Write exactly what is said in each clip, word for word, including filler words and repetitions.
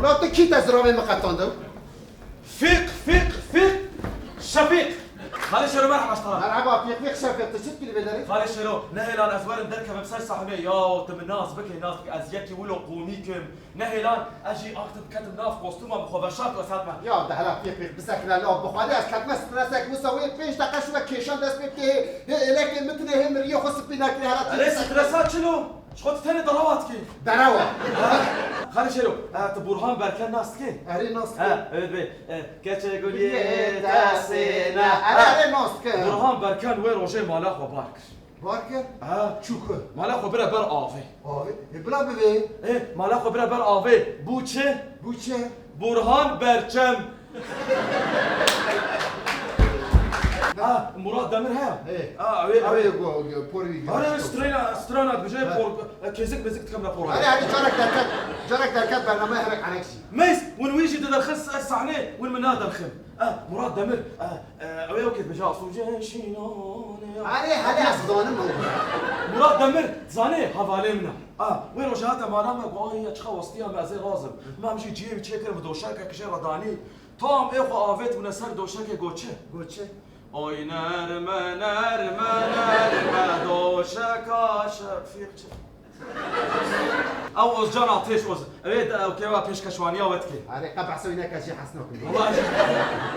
La tu kî te ziravê min qetandin? Fîq, fîq, fîq, Şefîq. Xalê Şero, merheba ji te re. Merheba, fîq, fîq, Şefîq, tu çi dikî li vê derê? Xalê Şero, nehêlan ez werim derkevim ser sahnê. Ya, tu min nas bike, nas bike, ez yekî wilo komîk im. Nehêlan ez jî aktim ketim nav kostûma min, xwe veşart wesat me. Ya, de hela fîq, fîq, bisekine la, bi Xwedê ez ketime stresek, wisa wê pênc deqe şûna kêşan dest pê bike, hê, hê êlekê min tune, hê min riyê xwe spî nekirî, hela tu Erê bisekine. Stresa çilo? Ji xwe tu tenê derewa dikî. Derewa. Ha, Xalê Şero, e, tu Burhan Berken nas dikî? Erê nas dikî. Ha, evet bê. E, keçê guliyê te sêne. Erê, erê nas dikî. Burhan Berken wê rojê mala xwe bar kir. Bar kir? Ha. Çû ku? Mala xwe bire ber avê. Avê? E, bila bivê. E, mala xwe bire ber avê. Bû çi? Bû çi? Burhan Berçem. Ha, Murat Demir he? Ê. Ha, ew ê, ew ê. Ew ê ku, ku porî Hare, strana, strana dibêje, he, por, e, kêzik mêzik dikim rapor. Hare, hare, carek derket, carek derket bernameya herek erek jî. Meys, win wî jî diderxin ser sahnê, win min naderxin. E, Murat Demir, e, e, ew ê ew kê dibêje, Asûcê şînanê. Hare, hare, ez dizanim ew. Murat Demir, zanê, hevalê min e. A, wê rojê hate mala me, got, "Ay, ya çiqa westiya me, ez ê razim." Me em jî cihê wî çêkir, bi doşekek jê re danî. Tam ê xwe avêt bûne ser doşekê, got çi? Got çi? Oy nerme, nerme, nerme, doşeka Şefîq çi? Ew Ozcan Atêş, Oz-, ew ê de, ew kewa pêşkeşwaniya we dikê. Erê, qe behsa wî neke jî hez nakim. Wala jî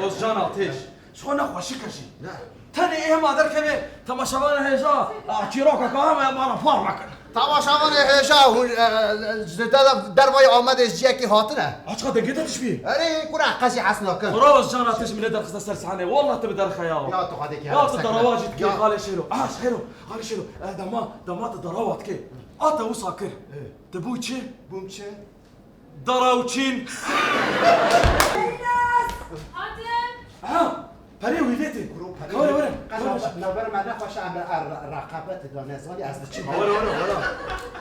Ozcan Atêş. Ji xwe nexweşik e jî. Ne. Tenê ê hema derkeve temaşevanê hêja, a, çîroka ka hema mala par mekin. Temaşevanê hêja hûn, e, e, ji de-, dervayê Amedê ji ciyekî hatine. Aç ka dengê te tişbî. Erê, kura qe jî hes nakin. Xwera Ozcan Atêş min ê derxiste ser sahnê. Wallah tu bi derxe ya. Ya tu xwedê ki Ya tu derawa jî dikê, ya. Xalê Şêro. Ah, Şêro, Xalê Şêro. E, dema, dema tu derawa dikê. A te wisa kir. E. Tu bû çi? Bûm çi? Darawçîn. Eynez! Hatim! Ha, perê wî vê tê. Kuro perê Kawale wî. Were. Qe Kawale navber-, were. Navbera me nexweş e, em re, re, reqabet da nezanî ez diçim. Were, were, were.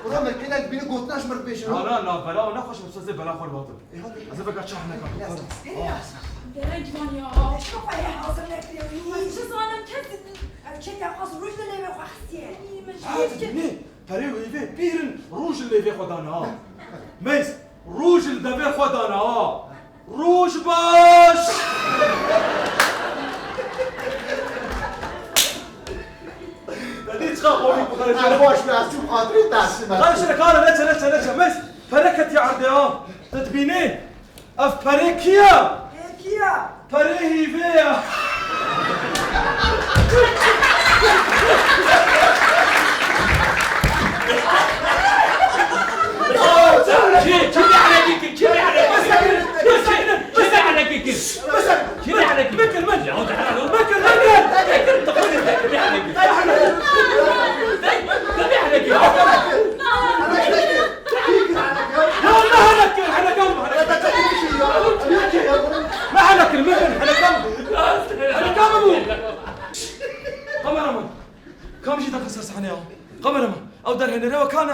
Kuro min kêlek bîne gotina ji min re bêjin. Na, na, navbera o nexweş e, sazê bela xwe li watim. E, hadi. Ez ê veka çax neka. Yes, yes. Gerek van ya. Eşko payê hazir nekiriyor. Çi zanim kes. Ev çek ya xas rûj dilê wê xwe xistiye. Min Ha, tu dibînî? Perê û hîvê pîr in, rûj li lêvê xwe dane ha. Meys, rûj li devê xwe dane ha. Rûj baş! Te dî çiqa xorî bixwere. Ha, baş be, ez çûm xatirê te, ez çûm. Xalê Şêro, kare, neçe, neçe, neçe. Meys, pere ketiye erdê ha. Tu dibînî? Ev perê kî ye? Perê kî ye? Perê hîvê ye. Kî, kî vê erekî kir, kî vê erekî kir? Kî vê erekî kir? Kî vê erekî kir? Bikir min. Ya, dehra lo. Bikir, bikir. Bikir, tu xwedê bikir, vê erekî kir. Bikir, tu vê erekî kir. Ya, ne henekir, heneka min, heneka min. Ne henekir, min, heneka min. Heneka min bû. Kameraman. Kam jî dixin ser sahnê ya. Kameraman. Ew derhênere we kan e?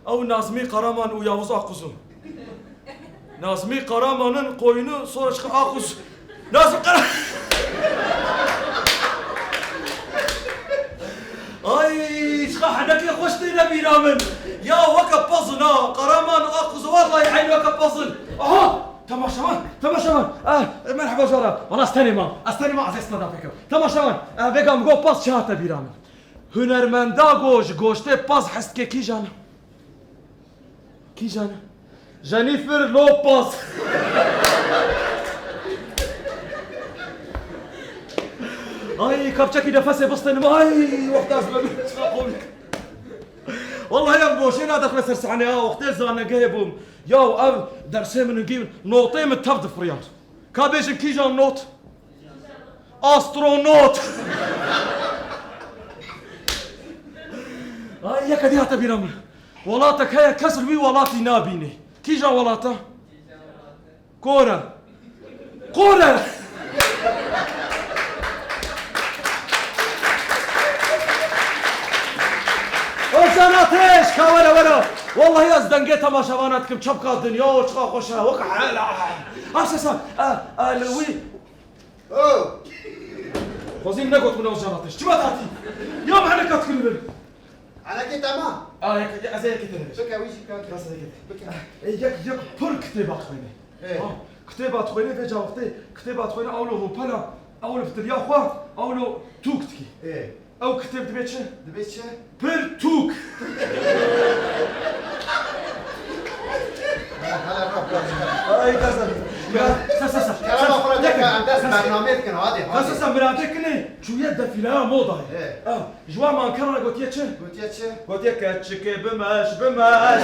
Ew Nazmî Qaraman û Yavuz Aquz in. Nazmî Qaraman in, qoynu, sonra çiqa Aquz. Nazmî Qara-, Ay, çiqa henekê xweş têne bîra min. Ya weke pez in ha, Qaraman, Aquz, wellahî eyn weke pez in. Aha, temaşevan, temaşevan. Eh, merheba jara. Wala ez tenê mam, ez tenê mam, ez ê standup bikim. Temaşevan, eh, vêga min got pez çi hate bîra min. Hunermenda got ji goştê pez hez dike kîjan e? Kîjan e? Jennifer Lopez. Ay, kapçekî nefesê bistînim. Ay, wexta ez me çiqa qomî. Wellahî em boşê nadixine ser sahnê ha, wextê zanegehê bûm. Ya ev dersê min hingî notê min tev difiriyan. Ka bêjin kîjan not? Astronot! Ay, yeke dî hate bîra min. Welatek heye kes li wî welatî nabînê. Kîjan welata? Kore. Kore! Ozan Ateş, ka were, were. Wellahî ez dengê temaşevana dikim, çepka dinya û çiqa xweş e, wek hela. Asesa, e, e, li wî. Oh! Xwezî min negot min Ozan Ateş. Çima tatî? Ya min heneka dikir li vir. Henekê te ma? A, yek, ez ê yekê te nebêjim. Bike, wî jî bike. Bas ez ê yekê te. Bike. E, yek, yek pir kitêba dixwîne. Ê. Ha, kitêba dixwêne vêca wextê, kitêba dixwêne ewlo hopela, ewlo fitilya xwe, ewlo tûk dikî. Ê. Ew kitêb dibê çi? Dibê çi? Pir tûk. Hala bak, bak. Ay, kazan. Ya, sa, sa, sa. Kerema xwe ra deke, em dest bernameyê dikin, hadi, hadi. Sa, sa, sa, mirate kine, çûye defîleya modayê. Ê. Ah, ji wan mankera gotiye çi? Gotiye çi? Gotiye keçikê bimeş, bimeş.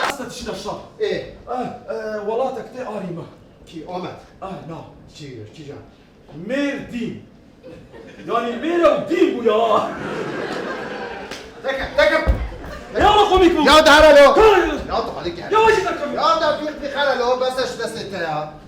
Asta dişîne şar. Ê. Ah, e, welatek tê arî me. Kî, Amed? Ah, na. Çi, çi can? Mêr dîn. Yani mêr ew dîn bû ya. Deke, deke. Ya komik bû. Ya dara lo. Kar. Ya tu hadi gel. Ya wajî de komik. Ya da bir, bir kara lo, bes eş destê te ya.